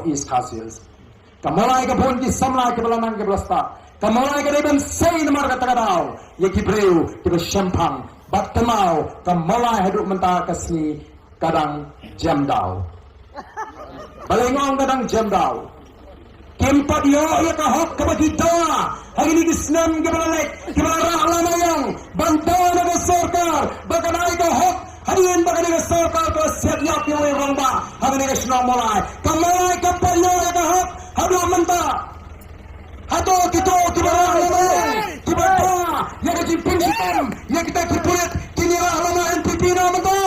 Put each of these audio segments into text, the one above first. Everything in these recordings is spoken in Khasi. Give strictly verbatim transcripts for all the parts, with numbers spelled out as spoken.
East Khasi Hills. Ka Mawlai ka bun ki samla kiba la nang kiba la stad. Ka Mawlai ka dei ban sei namar kata ka daw ïa ki briew kiba shemphang. Bad kynmaw, ka Mawlai haduh mynta ka sngi ka dang jem daw. Balei nga ong ka dang jem daw? Kim pat ïoh ïa ka hok kaba ki dawa ha kine ki snem kiba la leit, kiba la rah lana ïong ban dawa na ka sorkar ba kan ai ka hok hadien ba kane ka sorkar ka siat ïap ïa uwei u rangbah ha kane ka shnong Mawlai. Ka Mawlai kam pat ïoh ïa ka hok haduh mynta. Hato kito kiba rah lana ïong, kiba dawa ïa ka jingpynshitom ïa kita ki pulit, kin ïarah lana N P P na mynta?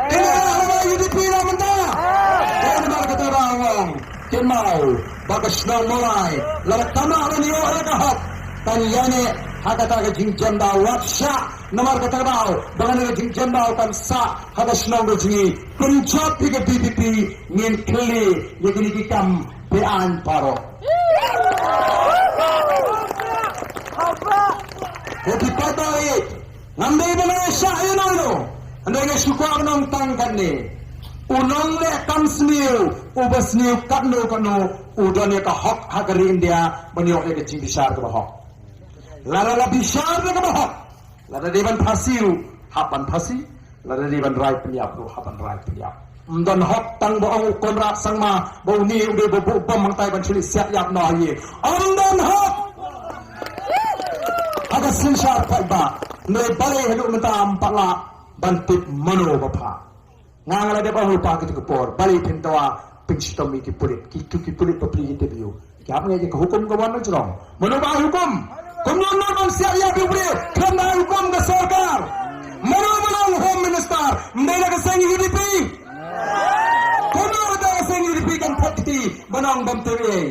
Kin ïarah lana U D P na mynta? Dei namar kata ba nga ong, kynmaw ba ka shnong Mawlai lada kam lah ban ïoh ïa ka hok, kan ïaineh ha kata ka jingjem daw. Wat shah namar kata ka daw ba kane ka jingjem daw kan sah ha ka shnong ka jong ngi. Pynjop ïa ka V P P, ngin khlieh ïa kine ki kam beaiñ baroh. Ko ki paidbah, ngam dei ban ong shah ïa uno uno, hynrei nga shu kwah ban ong tang katne. U nongleh kam sniew uba sniew katno katno u don ïa ka hok ha ka ri India ban ïoh ïa ka jingbishar kaba hok. Lada la bishar da kaba hok, lada dei ban phasi ruh hap ban phasi, lada dei ban rai pynïap ruh hap ban rai pynïap. Ym don hok tang ba ong u Conrad Sangma ba une u dei ba buh bom hangtai ban shu leit siat ïap noh ïa. Ym don hok. Ha ka synshar paidbah, hynrei balei haduh mynta ym pat lah ban tip mano ba phah? Nga nga la dep ong lypa kito ki por, balei phin dawa pynshitom ïa ki pulit, kito ki pulit bapli ki tip ïa u. Ki hap ngeit ïa ka hukum ka wan na jrong. Mano ba ai hukum? Kumno mano ban siat ïap ïa u briew khlem da ai hukum ka sorkar? Mano ba long Home Minister? Ym dei na ka seng U D P? Kumno ba da ka seng U D P kan thok kti ban ong bym tip ei?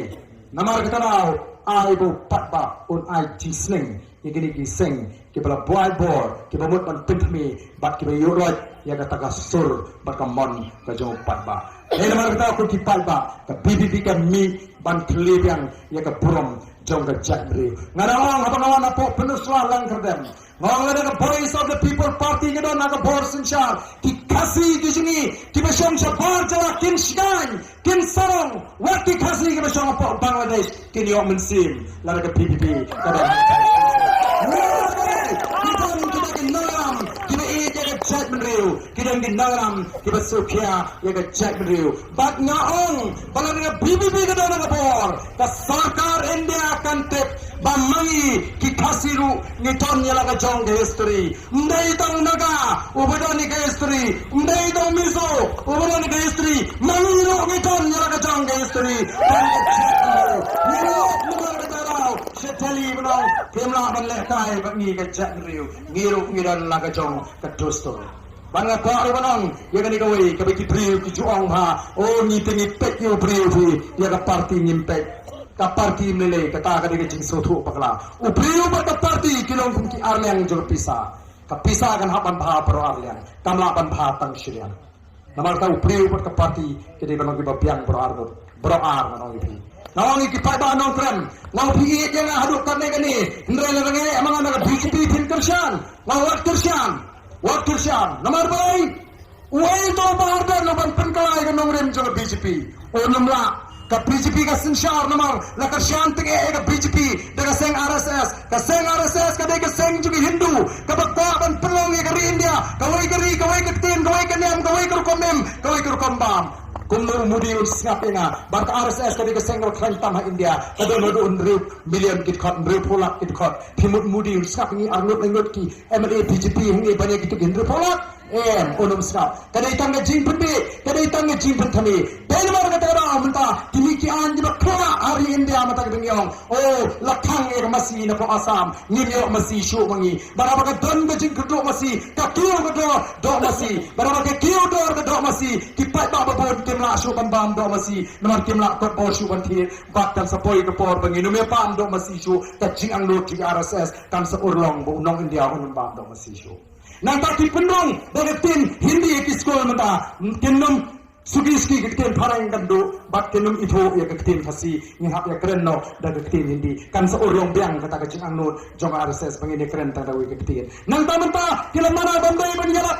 Namar kata daw ai ba u paidbah un ai jingsneng ïa kine ki seng kiba la buaid bor, kiba mut ban pynthame bad kiba ïuhroit ïa kata ka sur bad ka mon ka jong u paidbah. Dei namar kata ko ki paidbah, ka V P P ka mih ban khlieh biang ïa ka burom jong ka jaitbynriew. Nga da ong haba nga wan hapoh Pynursla Langkyrdem, nga ong lada ka Voice of the People Party ka don ha ka bor synshar, ki Khasi ki jong ngi kiba shong shabar jylla kin shngaiñ, kin sarong, wat ki Khasi kiba shong hapoh Bangladesh kin ïoh mynsiem lada ka V P P ka don. Ki don kiba ki nongïalam kiba ïeit ïa ka jaitbynriew, ki don ki nongïalam kiba sngewkhia ïa ka jaitbynriew. Bad nga ong ba lada ka V P P ka don ha ka bor, ka sorkar India kan tip ba ma ngi ki Khasi ruh ngi don ïa la ka jong ka history. Ym dei tang Naga uba don ïa ka history, ym dei tang Mizo uba don ïa ka history, ma ngi ruh ngi don ïa la ka jong ka history. Don ka jaitbynriew, ngi ruh ngi don ka jong ka daw. Sha Delhi ba nong, kim lah ban lehkai bad ngi ka jaitbynriew, ngi ruh ngi don la ka jong ka dustur. Bad nga kwah ruh ban ong ïa kane kawei kaba ki briew ki ju ong ba, o ngi te ngi peit ïa u briew phi, ïa ka party ngim peit. Ka party ym lei lei, kata ka dei ka jingsngewthuh bakla. U briew bad ka party ki long kum ki arliang jong ka pisa. Ka pisa kan hap ban bha baroh arliang, kam lah ban bha tang shiliang. Namar kata u briew bad ka party ki dei ban long kiba biang baroh ar, baroh ar, nga ong ïa phi. Nga ong ïa ki paidbah Nongkrem, nga ong phi ïeit ïa nga haduh katne kane, hynrei lada nga ïa ma nga na ka B J P phin kyrshan. Nga ong wat kyrshan, wat kyrshan. Namar balei? Uei uto u Bah Ardent uban pynkylla ïa ka nongrim jong ka B J P? Un ym lah. Ka B J P ka synshar namar la kyrshan tyngeh ïa ka B J P da ka seng R S S. Ka seng R S S ka dei ka seng jong ki Hindu kaba kwah ban pynlong ïa ka ri India kawei ka ri, kawei ka ktien, kawei ka niam, kawei ka rukom im, kawei ka rukom bam. Kumno u Modi un sngap ïa nga? Bad ka R S S ka dei ka seng kaba khlaiñ tam ha India, ka don haduh hynriew million ki dkhot, hynriewphew lak ki dkhot. Phi mut u Modi un sngap ïa ngi arngut laingut ki M L A B J P hangne ban ïa kitu ki hynriewphew lak? Em, un ym sngap. Ka dei tang ka jingpynbeit, ka dei tang ka jingpynthame. Dei namar kata ka daw mynta ki mih ki aiñ kiba khlaiñ ha ri India mynta kiba ngi ong, o, la khang ïa ka masi na pdeng Assam, ngim ïoh masi shuh ma ngi. Bad haba ka don ka jingkyrduh masi, ka kiew ka dor doh masi. Bad haba ka kiew dor ka doh masi, ki paidbah ba bun kim lah shuh ban bam doh masi, namar kim lah kot bor shuh ban thied. Bad kan sa poi ka por ba ngin ym ïa bam doh masi shuh, ka jingangnud jong ki R S S kan sa urlong ba u nong India un ym bam doh masi shuh. Nangta ki pynrung da ka ktien Hindi ha ki skul mynta, kin ym suki suki ka ktien Phareng kan duh, bad kin ym ithuh ïa ka ktien Khasi, ngin hap ïa kren noh da ka ktien Hindi. Kan sa urlong biang kata ka jingangnud jong ka R S S ba ngin ïa kren tang da kawei ka ktien. Nangta mynta ki la mano ban dei ban ïalap.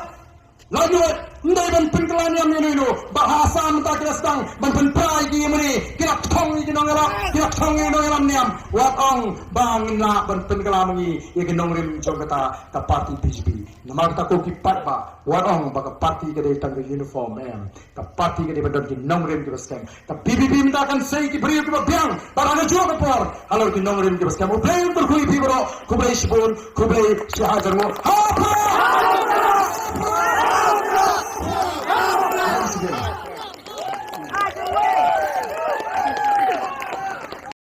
La ïoh Dei ban pynkylla niam ïa no ïa no, ba ha Assam mynta ki la sdang ban pynpra ïa ki ïa mane, ki la thong ïa ki nongïalam, ki la thong ïa ki nongïalam niam. Wat ong ba ngin lah ban pynkylla ma ngi ïa ki nongrim jong kata ka party B J P. Namar kata ko ki paidbah, wat ong ba ka party ka dei tang ka uniform em. Ka party ka dei ban don ki nongrim kiba skhem. Ka B B P mynta kan sei ki briew kiba biang bad ha kajuh ka por halor ki nongrim kiba skhem. U Blei un kyrkhu ïa phi baroh. Khublei shibun, khublei shihajar nguh. Ha phi!